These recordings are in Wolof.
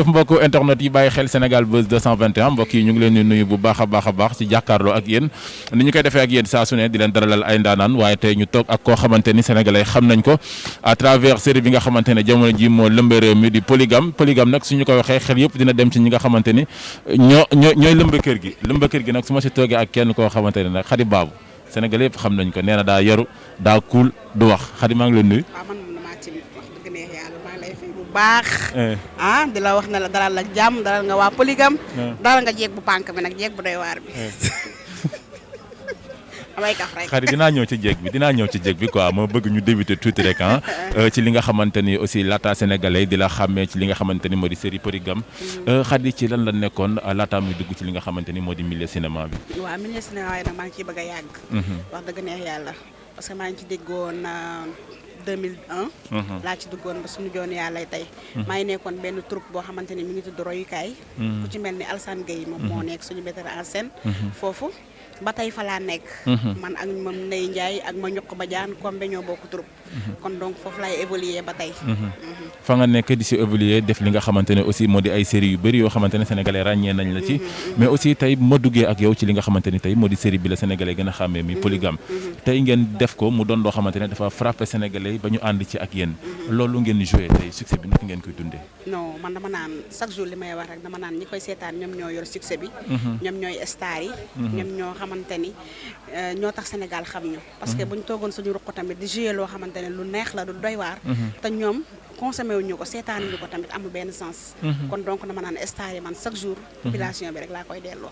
mbokku internet yi bàyyi xel Sénégal Buzz 221 mbokk yi ñu ngi leen di nuyu bu baax a baax ci jàkkaarloo ak yéen ni ñu koy defee ak yéen saa su ne di leen daralal ay ndaanaan waaye tey ñu toog ak koo xamante ni sénégalais xam nañ ko à travers série bi nga xamante ne jamono ji moo lëmbe réew mi di polygame nag suñu ko waxee xel yëpp dina dem ci ñi nga xamante ni ñooy lëmbe kër gi nag su ma si toogee ak kenn koo xamante ne nag Khady Babou sénégalais yëpp xam nañ ko nee na daa yaru daa cool du wax Khady maa ngi leen nuyu. baax di la wax na la dalal ak jàmm dalal nga waa polygame dalal nga jeeg bu pànk bi nag jeeg bu doy waar bi damay kaf rek Khady dinaa ñëw ci jeeg bi quoi moo bëgg ñu débuter tuuti rek ci li nga xamante ni aussi laata sénégalais di la xàmmee ci li nga xamante ni moo di série polygame Khady ci lan la nekkoon laata muy dugg ci li nga xamante ni moo di milieu cinéma bi. waaw milieu cinéma yi nag maa ngi ciy bëgg a yàgg wax dëgg neex yàlla parce que maa ngi ci déggoon 2001 laa ci duggoon ba suñu joon yàlla tey maa ngi nekkoon benn troupe boo xamante ni mi ngi tudd royukaay ku ci mel ni Alsane Gueye moom moo nekk suñu metteur en scène foofu ba tey fa laa nekk man ak moom Ndeye Ndiaye ak ma ñuq ba jaan comme ñoo bokk troupe kon donc foofu laay évoluer ba tey fa nga nekk di si évoluer def li nga xamante ne aussi moo di ay série yu bëri yoo xamante ne sénégalais ràññee nañ la ci mais aussi tey ma duggee ak yow ci li nga xamante ni tey moo di série bi la sénégalais gën a xàmmee mi polygame tey ngeen def ko mu doon loo xamante ne dafa frappé sénégalais ba ñu ànd ci ak yéen loolu ngeen joué tey succès bi naka ngeen koy dundee. non man dama naan chaque jour li may wax rek dama naan ñi koy seetaan ñoom ñoo yor succès bi ñoom ñooy star yi ñoom ñoo xamante ni ñoo tax Sénégal xam ñu parce que bu ñu toogoon suñu ruq tamit di joué loo xamante ne lu neex la du doy waar te ñoom consommé wuñu ko seetaan ñu ko tamit amul benn sens kon donc dama naan star yi man chaque jour population bi rek laa koy delloo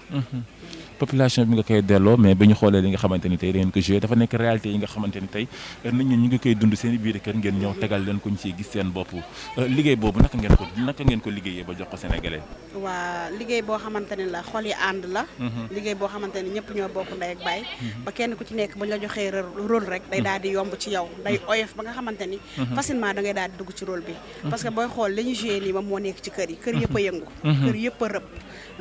population bi nga koy delloo mais bi ñu xoolee li nga xamante ni tey da ngeen ko joué dafa nekk réalité yi nga xamante ni tey nit ñi ñu ngi koy dund seen biir kër ngeen ñëw tegal leen ko ñu ciy gis seen bopp liggéey boobu naka ngeen ko liggéeyee ba jox ko sénégalais. waa liggéey boo xamante ni la xol yi ànd la liggéey boo xamante ni ñëpp ñoo bokk ndey ak baay ba kenn ku ci nekk bu ñu la joxee rôle rek day daal di yomb ci yow day oyof ba nga xamante ni facilement da ngay daal di dugg ci rôle bi parce que booy xool li ñu joué nii moom moo nekk ci kër yi kër yëpp a yëngu kër yëpp a rëbb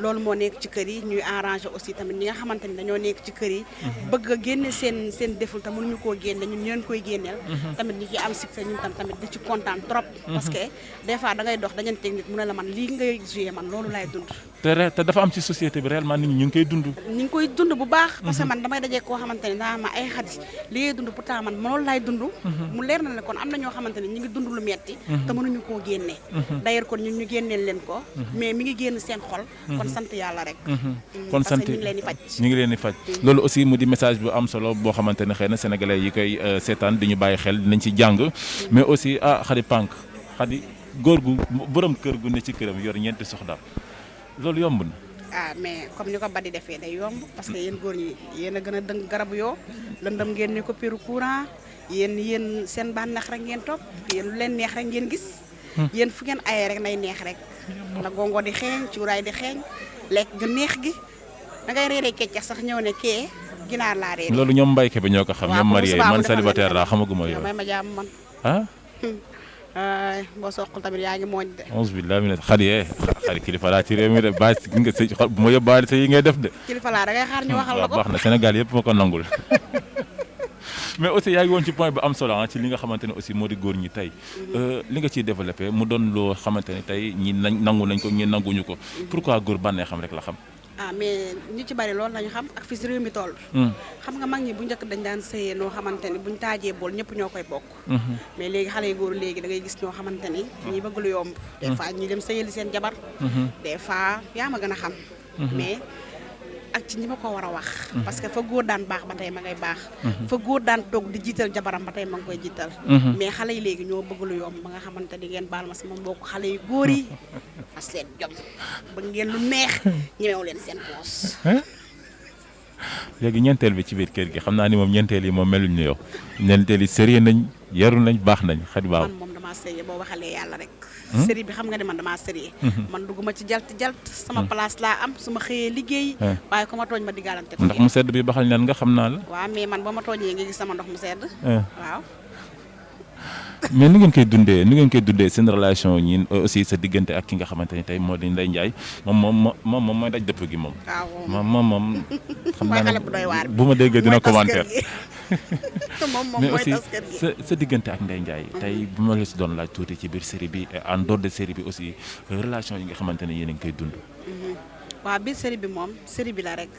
loolu moo nekk ci kër yi ñuy arrangé aussi tamit ñi nga xamante ni dañoo nekk ci kër yi bëgg a génne seen deful te mënuñu koo génne ñun ñu leen koy génneel tamit ñi ci am succès ñun tamit di ci kontaan trop parce que des fois da ngay dox dañeen technique mu ne la man lii ngay joué man loolu laay dund te dafa am ci société bi réellement nit ñi ñu ngi koy dund ñu ngi koy dund bu baax parce que man damay dajee koo xamante ni daa ma ay Khady li ngay dund pourtant man loolu laay dund mu leer na ne kon am na ñoo xamante ni ñu ngi dund lu metti te mënuñu koo génne d'ailleurs kon ñun ñu génneel leen ko mais mi ngi génn seen xol kon sant yàlla rek kon sant ñu ngi leen di faj loolu aussi mu di message bu am solo boo xamante ne xëy na sénégalais yi koy seetaan di ñu bàyyi xel dinañ ci jàng mais aussi Khady Pànk Khady góor gu borom kër gu ne ci këram yor ñeenti soxna loolu yomb na. mais comme ni ko Badi defee day yomb parce que yéen góor ñi yéen a gën a dëng garabu yoo lëndëm ngeen ni ko piru courant yéen seen bànneex rek ngeen topp yéen lu leen neex rek ngeen gis yéen fu ngeen ayee rek nay neex rek la gongo di xeeñ cuuraay di xeeñ lekk ga neex gi da ngay reeree keccax sax ñëw ne kee ginaar laa reere loolu ñoom mbayke bi ñoo ko xam ñoom marié man célibataire laa xamaguma yow may ma jaam man boo soqal tamit yaa ngi mooñ de onze billahi mina Khady kilifa laa ci réew mi de bàyyi nga sa bu ma yóbbaale sa yi ngay def de kilifa laa da ngay xaar ñu waxal la ko baax na Sénégal yëpp ma ko nangul mais aussi yaa ngi woon ci point bu am solo ci li nga xamante ne aussi moo di góor ñi tey li nga ciy développé mu doon loo xamante ne tey ñi nangu nañ ko ñi nanguñu ko pourquoi góor bànnee xam rek la xam mais ñu ci bari loolu lañu xam ak fi si réew mi toll xam nga mag ñi bu njëkk dañ daan sëyee noo xamante ni buñ taajee bool ñëpp ñoo koy bokk mais léegi xale yu góor léegi da ngay gis ñoo xamante ni ñi bëgg lu yomb des fois ñi dem sëyali seen jabar des fois yaa ma gën a xam mais ak ci ñi ma ko war a wax parce que fa góor daan baax ba tey ma ngay baax fa góor daan toog di jiital jabaram ba tey ma ngi koy jiital mais xale yi léegi ñoo bëgg lu yomb ba nga xamante ni ngeen baal ma sama mbokk xale yu góor yi fas leen jom ba ngeen lu neex ñemewu leen seen poos léegi ñeenteel bi ci biir kër gi xam naa ni moom ñeenteel yi moom meluñ ne yow ñeenteel yi sérieux nañ yaru nañ baax nañ Khady Babou man moom damaa sérieux boo waxalee yàlla rek série bi xam nga ne man damaa sérieux man dugguma ci jalt sama place laa am su ma xëyee liggéey waaye ku ma tooñ ma digaalante ko ndox mu sedd bi baxal ñaan nga xam naa la waaw mais man ba ma tooñee nga gis sama ndox mu sedd waaw mais ni ngeen koy dundee seen relation ñi aussi sa diggante ak ki nga xamante ni tey moo di Ndeye Ndiaye moom mooy daj dëpp gi moom moom xam naa ne bu ma déggee dina commentaire moom mais mooy aussi tas kër gi. sa diggante ak Ndeye Ndiaye tey bu ma la si doon laaj tuuti ci biir série bi et en dehors de série bi aussi relation yi nga xamante ne yéen a ngi koy dund. waaw biir série bi moom série bi la rek.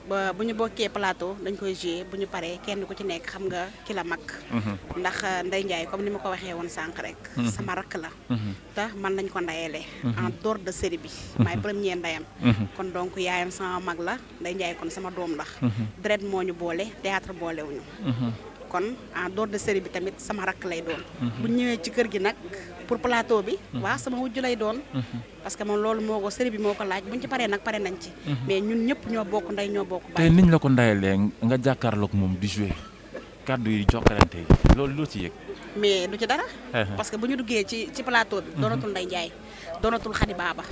ba bu ñu bokkee plateau dañ koy jouer bu ñu paree kenn ku ci nekk xam nga ki la mag. ndax Ndeye Ndiaye comme ni ma ko waxee woon sànq rek. sama rakk la. te man lañ ko ndayalee. en dehors de série bi. maay premier ndeyam. kon donc yaayam sama mag la Ndeye Ndiaye kon sama doom la. deret moo ñu boole théâtre boolewuñu. kon en dehors de série bi tamit sama rakk lay doon. bu ñëwee ci kër gi nag pour plateau bi. waaw sama wujju lay doon. parce que moom loolu moo ko série bi moo ko laaj buñ ci paree nag pare nañ ci. mais ñun ñëpp ñoo bokk ndey ñoo bokk baay. tey niñ la ko ndayalee nga jàkkaarloog moom di jouer kàddu yi jokkalante yi loolu loo ci yëg. mais du ci dara. parce que bu ñu duggee ci plateau bi. doonatul Ndeye Ndiaye doonatul Khady Baba.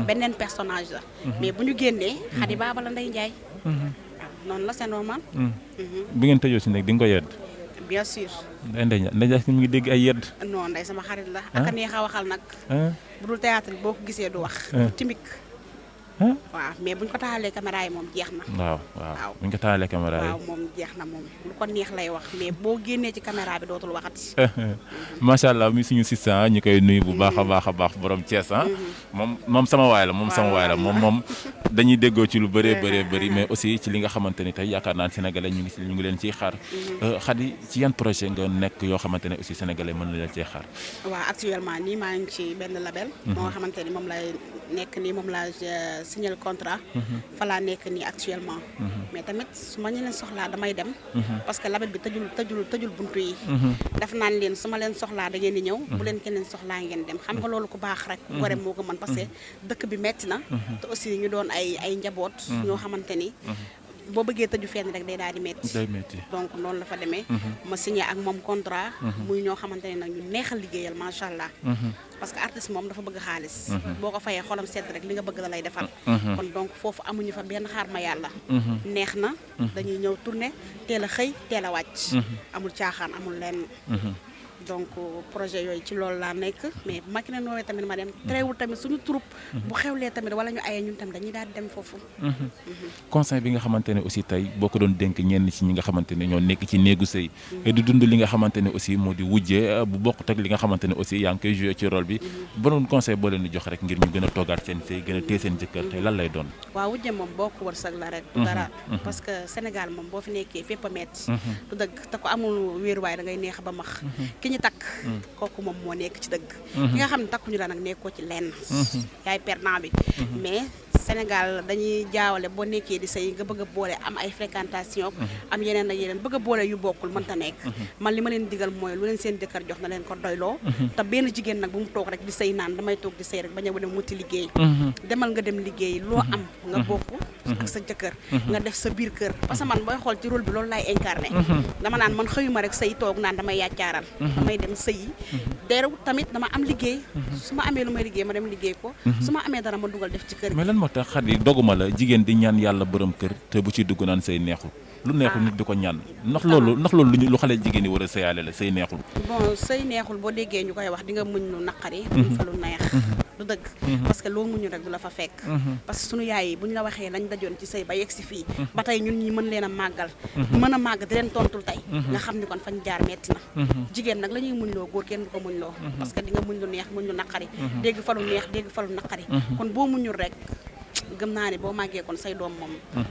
beneen personnage la. mais bu ñu génnee Khady Baba la Ndeye Ndiaye. noonu la c'est normal. bi ngeen tëjoo si nekk di nga ko yedd. bien sûr. Ndeye Ndiaye mi ngi dégg ay yedd. non Ndeye sama xarit la. ak a neex a waxal nag. bu dul théâtre boo ko gisee du wax. timik waaw mais buñ ko taxalee caméra yi moom jeex na. waaw buñ ko taxalee caméra yi. waaw moom jeex na moom lu ko neex lay wax mais boo génnee ci caméra bi dootul waxati. macha allah mi suñu assistant ñu koy nuyu bu baax a baax borom Thiès moom sama waay la moom dañuy déggoo ci lu bëree bëri mais aussi ci li nga xamante ni tey yaakaar naa sénégalais ñu ngi leen ciy xaar. Khady ci yan projet nga nekk yoo xamante ne aussi sénégalais mën na leen ciy xaar. waaw actuellement nii maa ngi ci benn label. moo xamante ni moom lay nekk nii moom laa signé le contrat. fa laa nekk nii actuellement. mais tamit su ma ñu leen soxlaa damay dem. parce que label bi tëjul buntu yi. def naan leen su ma leen soxlaa da ngeen di ñëw. bu leen keneen soxlaa ngeen dem xam nga loolu ku baax rek. gore moo ko mën parce que dëkk bi metti na. te aussi ñu doon ay njaboot. ñoo xamante ni. boo bëggee tëju fenn rek day daal di metti donc noonu la fa demee. ma signé ak moom contrat. muy ñoo xamante ne nag ñu neexal liggéeyal macha allah. parce que artiste moom dafa bëgg xaalis. boo ko fayee xolam sedd rek li nga bëgg la lay defal. kon donc foofu amuñu fa benn xaar ma yàlla. neex na. dañuy ñëw tourner teel a xëy teel a wàcc. amul caaxaan amul lenn. donc projet yooyu ci loolu laa nekk mais bu ma ki ne noowee tamit ma dem teewul tamit suñu troupe bu xewlee tamit wala ñu ayee ñun tamit dañuy daal di dem foofu. conseil bi nga xamante ne aussi tey boo ko doon dénk ñenn ci ñi nga xamante ne ñoo nekk ci néegu sëy di dund li nga xamante ne aussi moo di wujjee bu bokkut ak li nga xamante ne aussi yaa ngi koy joué ci rôle bi ba doon conseil boo leen di jox rek ngir ñu gën a toogaat seen sëy gën a téye seen jëkkër tey lan lay doon. waaw wujje moom bokk wërsëg la rek. dara parce que Sénégal moom boo fi nekkee fépp a metti du dëgg te ko amul wéeruwaay da ngay neex ba max ki ñu takk kooku moom moo nekk ci dëgg. ki nga xam ne takkuñu la nag nekkoo ci lenn. yaay perdant bi. mais Sénégal dañuy jaawale boo nekkee di sëy nga bëgg a boole am ay fréquentation. am yeneen ak yeneen bëgg a boole yu bokkul mënta nekk. man li ma leen digal mooy lu leen seen jëkkër jox na leen ko doyloo. te benn jigéen nag bu mu toog rek di sëy naan damay toog di sëy rek bañ a dem wuti liggéey. demal nga dem liggéey loo am nga bokk. ak sa jëkkër. nga def sa biir kër parce que man booy xool ci rôle bi loolu laay incarné. dama naan man xëyuma rek sëy toog naan damay yàccaaral. damay dem sëyi deeru tamit dama am liggéey su ma amee lu may liggéey ma dem liggéey ko su ma amee dara ma dugal def ci kër gi. mais lan moo tax Khady doguma la jigéen di ñaan yàlla borom kër te bu ci dugg naan sëy neexul lu neexul nit di ko ñaan ndax loolu lu xale jigéen yi war a sëyaale la sëy neexul. bon sëy neexul boo déggee ñu koy wax di nga muñ lu naqari muñ fa lu neex du dëgg parce que loo muñu rek du la fa fekk parce que sunu yaay yi bu ñu la waxee lañ dajoon ci sëy ba yegg si fii ba tey ñun ñi mën leen a màggal mën a màgg di leen tontul tey nga xam ni kon fañ jaar metti na jigéen nag la ñuy muñ loo góor kenn du ko muñ loo parce que di nga muñ lu neex muñ lu naqari dégg fa lu neex dégg fa lu naqari kon boo muñul rek gëm naa ne boo màggee kon say doom moom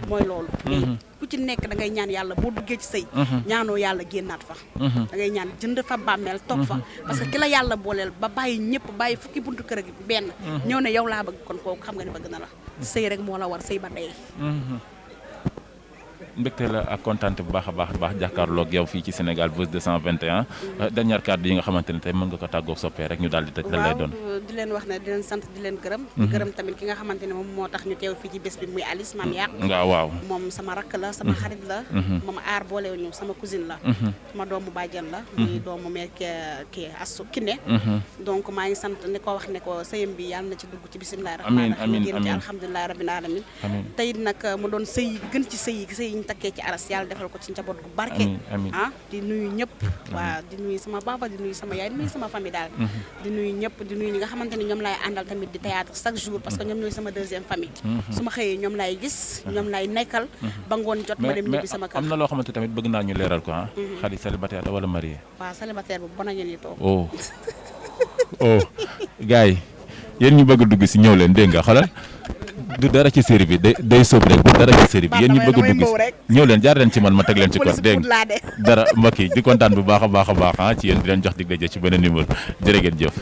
mooy loolu mais ku ci nekk da ngay ñaan yàlla boo duggee ci sëy ñaanoo yàlla génnaat fa da ngay ñaan jënd fa bàmmeel toog fa parce que ki la yàlla booleel ba bàyyi ñëpp bàyyi fukki buntu kër gi benn ñëw ne yow laa bëgg kon kooku xam nga ne bëgg na la sëy rek moo la war sëy ba dee mbégte la ak kontaante bu baax a baax jàkkaarloog yow fii ci Sénégal Buzz 221 dernière kàddu yi nga xamante ne tey mën nga ko tàggoog soppee rek ñu daal di tëj lan lay doon. di leen wax ne di leen sant di leen gërëm di gërëm tamit ki nga xamante ne moom moo tax ñu teew fii ci bés bi muy Alice Mame Yàq waaw moom sama rakk la sama xarit la moom aar boolewuñu sama cousine la sama doomu bàjjan la muy doomu meer kii Astou Kiné donc maa ngi sant ni ko wax ne ko sëyam bi yàlla na ci dugg ci bisimilah rahmaani rahiim génn ci alhamdulilah rabbil alamin tey nag mu doon sëy gën ci sëy ñu takkee ci aras yàlla defal ko ci njaboot gu barke. amiin di nuyu ñëpp. waa di nuyu sama papa di nuyu sama yaay di nuyu sama famille daal. di nuyu ñëpp di nuyu ñi nga xamante ni ñoom laay àndal tamit di théâtre chaque jour parce que ñoom ñooy sama deuxième famille. su ma xëyee ñoom laay gis ñoom laay nekkal. ba ngoon jot ma dem ñibbi sama kër. am na loo xamante tamit bëgg naa ñu leeral ko Khady célibataire la wala marié. waaw célibataire bu bon a ngeen yi toog. gars yi yéen ñu bëgg a dugg si ñëw leen dégg nga xoolal du dara ci série bi day sóob rek bu dara ci série bi yéen ñu bëgg a dugg si ñëw leen jaar leen ci man ma teg leen ci kon dégg nga dara mbokk yi di kontaan bu baax a baax ci yéen di leen jox dig daje ci beneen numéro jërë ngeen jëf.